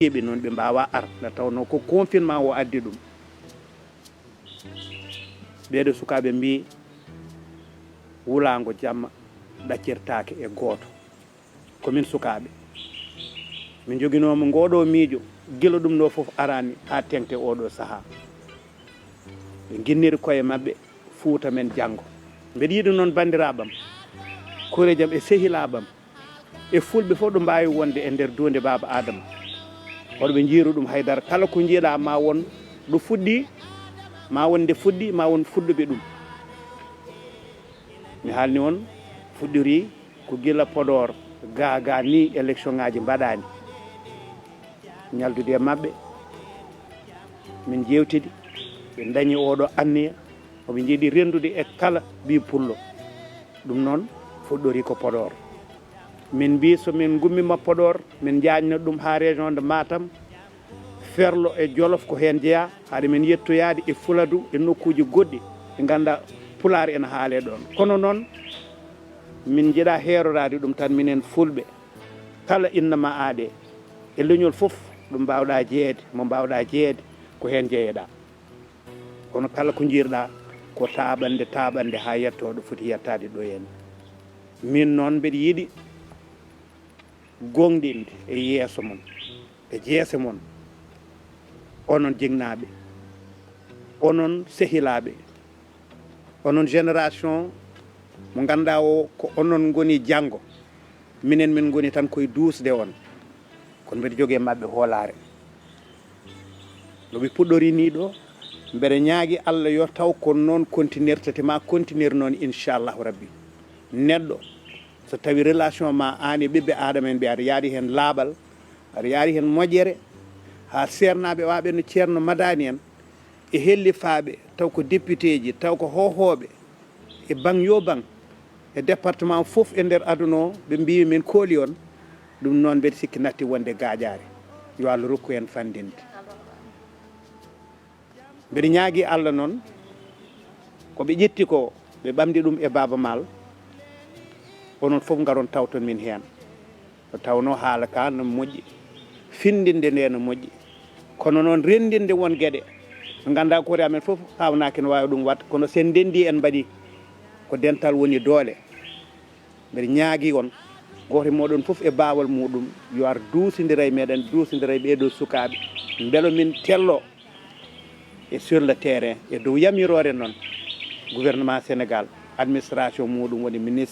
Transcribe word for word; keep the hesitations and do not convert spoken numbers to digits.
Ɓe noon ɓe mbaawaa ar, nde tawnoo ko confinement o addi ɗum. Ɓeeɗo sukaaɓe mbii wulaango jamma ɗaccirtaake e gooto. Ko min sukaaɓe, min njoginooma ngooɗoo miijo gila ɗum ɗoo fof araani haa teŋti ooɗoo sahaa. Ɓe nginniri koye maɓɓe Fuuta men janngo. Mbeɗa yiɗi noon banndiraaɓam, koreejam e sehilaaɓam e fulɓe fof ɗo mbaawi wonde e nder duunde Baaba Aadama, hoɗo ɓe njiiru ɗum haydara. Kala ko njiiɗaa ma won ɗo fuɗɗi, ma won nde fuɗɗi, ma won fuɗɗuɓe ɗum. Mi haalni on fuɗɗori ko gila Podor, ga ga ni élection ngaji mbaɗaani. Ñaldude e maɓɓe, min jeewtidi, ɓe ndañi oɗo anniya, oɓe njiɗi renndude e kala ɓii pullo. Ɗum noon fuɗɗori ko Podor. Min mbii so min ngummima Podor, min njaajna ɗum haa région de Matam, Ferlo e Jolof ko heen jeyaa, haade min yettoyaade e Fuladu e nokkuuji goɗɗi ɗi ngannduɗaa Pulaar ena haalee ɗoon. Kono noon, min njiɗaa heeroraade ɗum tan, minen fulɓe, kala innama aadee e leñol fof, ɗo mbaawɗaa jeyeede, mo mbaawɗaa jeyeede, ko heen njeyeɗaa. Kono kala ko njiirɗaa ko taaɓande, taaɓande haa yettoo ɗo foti yettaade ɗo heen. Miin noon mbeɗa yiɗi gooŋɗinde e yeeso mon, e jeese mon, onon jinnaaɓe, onon sehilaaɓe, onon génération mo ngannduɗaa o ko onon ngoni janngo, minen min ngoni tan koye duusde on. Kono mbeɗa jogii e maɓɓe hoolaare. No ɓe puɗɗori nii ɗo, mbeɗa ñaagi Allah yo taw ko noon continuer, tati ma continuer noon, inchallahu rabbi. Neɗɗo, so tawi relation ma aan e ɓiɓɓe Aadama en ɓe, aɗa yaari heen laaɓal, aɗa yaari heen moƴƴere, haa seernaaɓe waaɓe no Ceerno Madani en, e hellifaaɓe, taw ko député ji, taw ko hohooɓe, e baŋ yo baŋ, e département fof e nder aduna o, ɓe mbii min kooli on, ɗum noon mbeɗa sikki natti wonde gaaƴaare. Yo Allah rokku en fanndinde. Mbeɗa ñaagi Allah noon, ko ɓe ƴetti ko, ɓe ɓamdi ɗum e Baaba Maal, onon fof ngaron tawton min heen. Nde tawnoo haala ka no moƴƴi, finndinde nde no moƴƴi, kono noon renndinde won geɗe ɗe ngannduɗaa koore amen fof haawnaaki no waawi ɗum waɗ, kono so en ndenndi en mbaɗi ko dental woni doole. Mbeɗa ñaagi on, gooto e mooɗon fof e baawal muɗum, yo ar duusindira e meɗen, duusindira e ɓeeɗo sukaaɓe, mbelo min tello e sur le terrain, e dow yamiroore noon gouvernement Sénégal, administration muɗum woni ministre